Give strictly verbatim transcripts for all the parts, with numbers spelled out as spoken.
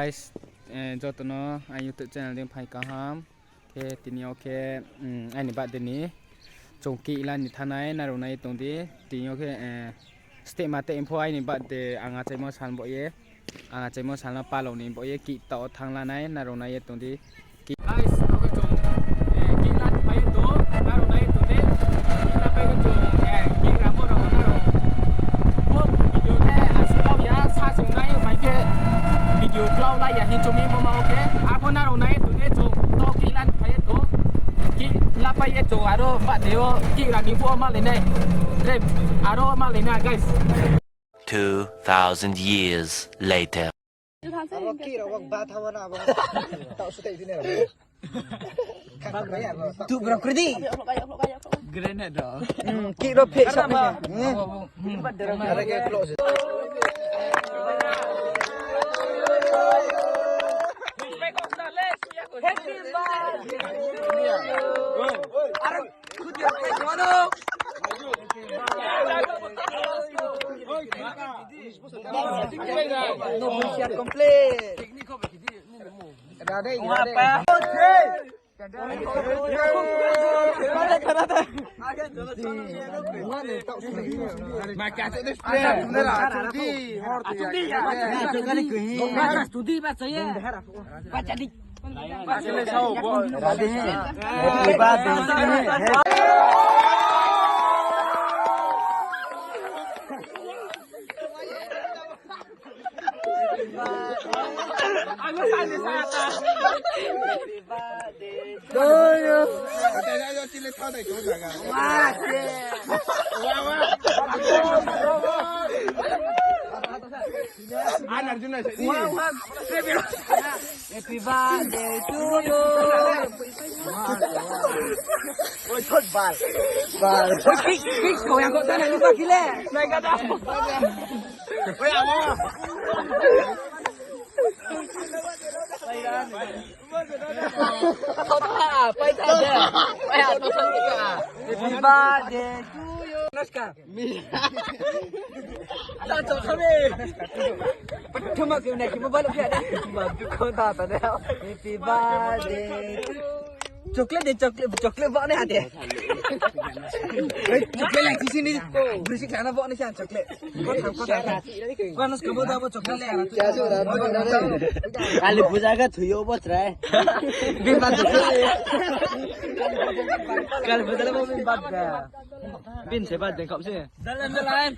Guys, eh, joto no aini YouTube channel dei phai kaham. Khe tini yo khe, mm, aini birthday ni chung cake la ni thanng nai, nrao nai ye tong di. Tini yo khe, eh, steh ma tei pho aini birthday ang achaimo sal bo ye. Ang achaimo sal no palao ni bo ye cake tao thanng la nai, nrao nai ye tong di. Guys, abo chung, eh, cake la ni pai ye tong, nrao nai ye tong di. Cake la pai ye chung, eh, cake ramo rao nrao. Bo video le asuh kau ya, sa chung nai, mai khe video klau la ya, hin chung mi bo ma, okay? Abo nrao nai ye tong di, chung to cake la ni pai ye tong. Cake la pai ye chung, aro birthday wo cake la ni pho malai nai. Tre, aro malai na, guys. Two thousand years later. Abo cake rao ba thanng na abo. Tao su tai sini rao. Tu bro, kri di. Grenade rao. Hmm, cake rao phe sa. Are ke close. No, we share complete. Happy birthday to you. Oi, thot bal. Bal. Oi, kik, kik, kau yang kau tanah lupa gila. Naik kata. Oi, apa? Kau tu ha, pai tak ada. Pai apa tu kita? Happy birthday to you. Naskah. Ada tu kami. Pertama kau naik mobile dia ada. Madu kau tak ada. Happy birthday to you. Chocolate de, chocolate, chocolate bawa ni ada. Chocolate lagi sini. Berisik sana bawa ni sian chocolate. Kau tak, kau tak. Kau nas kau bawa chocolate le. Kali puja ka thuyo bo try. Bin bat. Kali puja le bo bin bat ka. Bin se bat deng kau se. Jalan, jalan.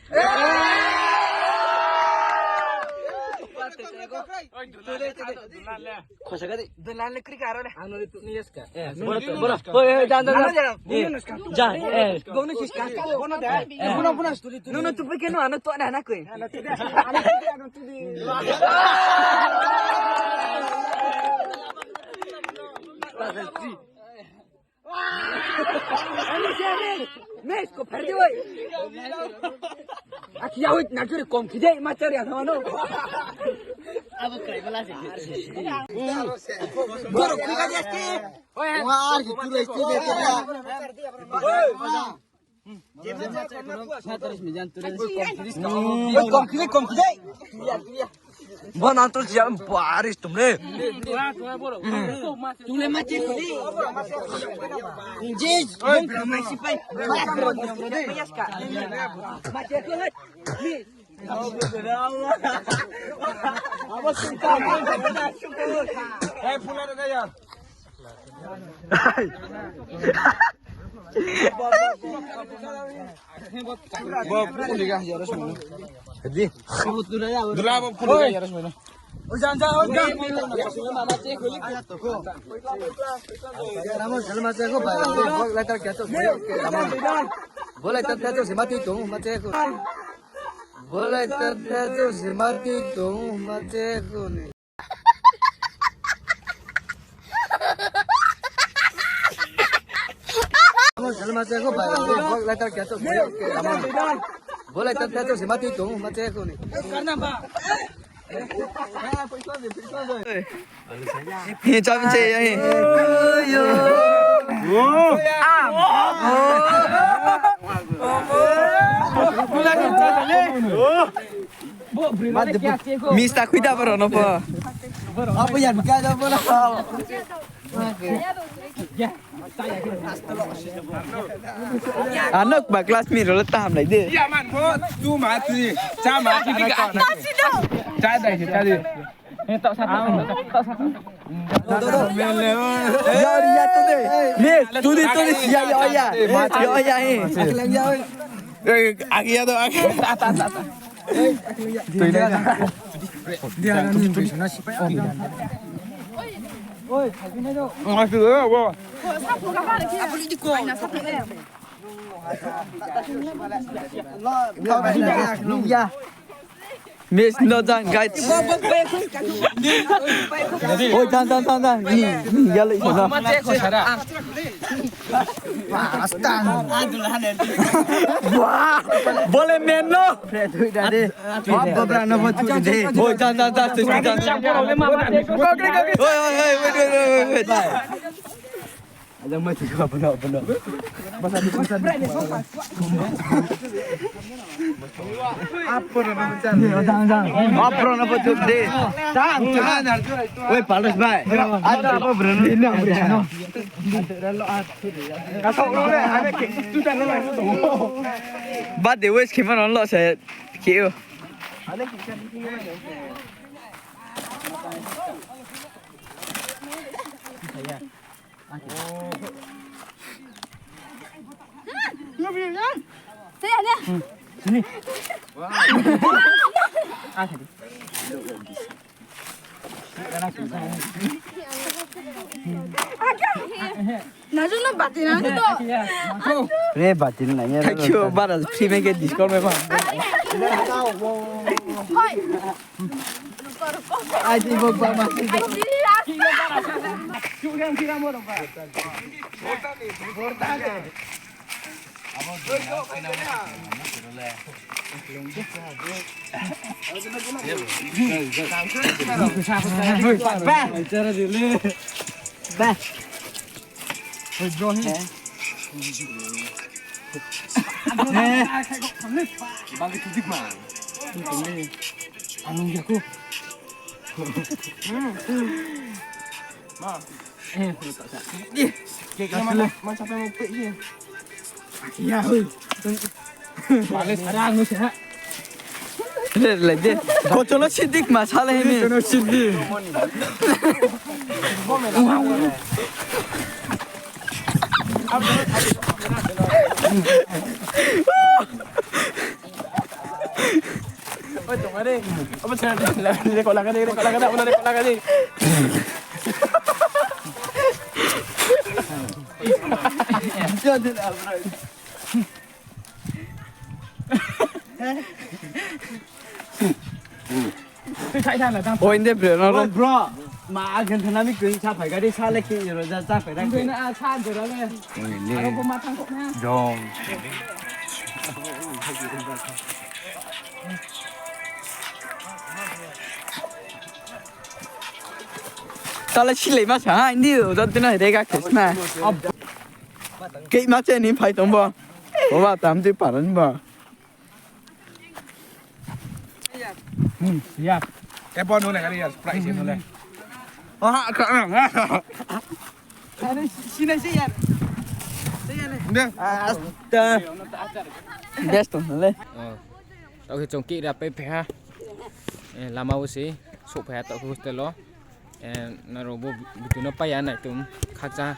Khosa ka di. Dolan le kri karo le. Ano le tu ni yes ka. Bora, bora. Oi, oi, jan, jan, jan. Jan, eh. Bono kis ka. Bono da. Bono, bono studi tu. No, no, tu pe ke no, ano tu ada na koi. Ano tu di. Mes ko pher di oi. Aki ya oi, na kiri kom kide ma chari ano no. Abo krai bala se. Goro kri ka jasti. Oi, ar ki tu resti de. Oi, kom kide, kom kide. Bo nang to siya baris tum le. Tum le ma che ko di. Jis, oi, ma si pai. Ma che ko le. Eh, pula da ya. Bo puli ga ya ras mo. Di. Dula bo puli ga ya ras mo. Oi, jan, jan, oi, jan. Ramo, salma che ko bai. Bo lighter kya to? Bo lighter kya to? Sima ti to, ma che ko. Bo lighter kya to? Sima ti to, ma che ko ni. Salma che ko bai, bo lighter kya to? Bo lighter kya to? Sima ti to, ma che ko ni. Karna ba. Hi, cham che ya hi. Mister Khuida bro no pho. Apa yang kau dah pernah? Ano ba classmate rao le taham lai de. Ya man, bo tu ma tu ni. Cha ma tu ni ka. Cha dai si, cha di. Yari ya tu de. Miss, tu di, tu di, ya, ya, ya. Ya, ya, eh. Eh, aki ya tu, aki. Miss no jang, guys. Oi, jang, jang, jang, jang. Ni, ni, ya le, jang. Wah, bole men no. Oi, jang, jang, jang, jang. Oi, oi, oi, wait, wait, wait, wait. Ada mati ko, benar, benar. Apa nama macam ni? Apa nama tu de? Woi, Palas bai. Ada apa brand? Ini apa brand? Kasau lo le, ada ke, tu dah lo. Bad de wes ke mana lo se ke. Re, bati na ye. Thank you, bara free mai ke discount mai ba. Hoi. Ai, di bo ba ma. Ba. Ba. Hoi, bro, he. Bang ke tudik ma. Anu ya ku. Ma. Eh, tak sa. Ke ke ma ma sampai mau pek ye. Ya, hoi. Males. Ada anu sih, ha. Le, le, de. Kocono sidik ma sale ini. Kocono sidik. Oi, tong are. Apa cara ni? Rekod lagi ni, rekod lagi ni, apa rekod lagi ni? Oi, inde bro, no, no. Oi, bro. Ma, agen thana mi kung sa phai gari sa le ki ro ja sa phai ra. Inde na sa de ra le. Oi, ni. Aro ko ma thang ko na. Jong. Tala silai ma sa, indi, jat tena hede ga kesna. Kei ma che ni phai tong bo. Bo ba tam ti paran ba. Hmm, ya. Eh, bo no le kali ya, surprise no le. Oh, ha, ka, ha. Are, sini sih ya. Sih ya le. Deh. Asta. Best no le. Oh. Taoh khe chung kira pai phai ha. Eh, lama wo se, souhphai ha taoh khe hostel wo. Eh, nrao bo video no pai ya nai tong khakchang.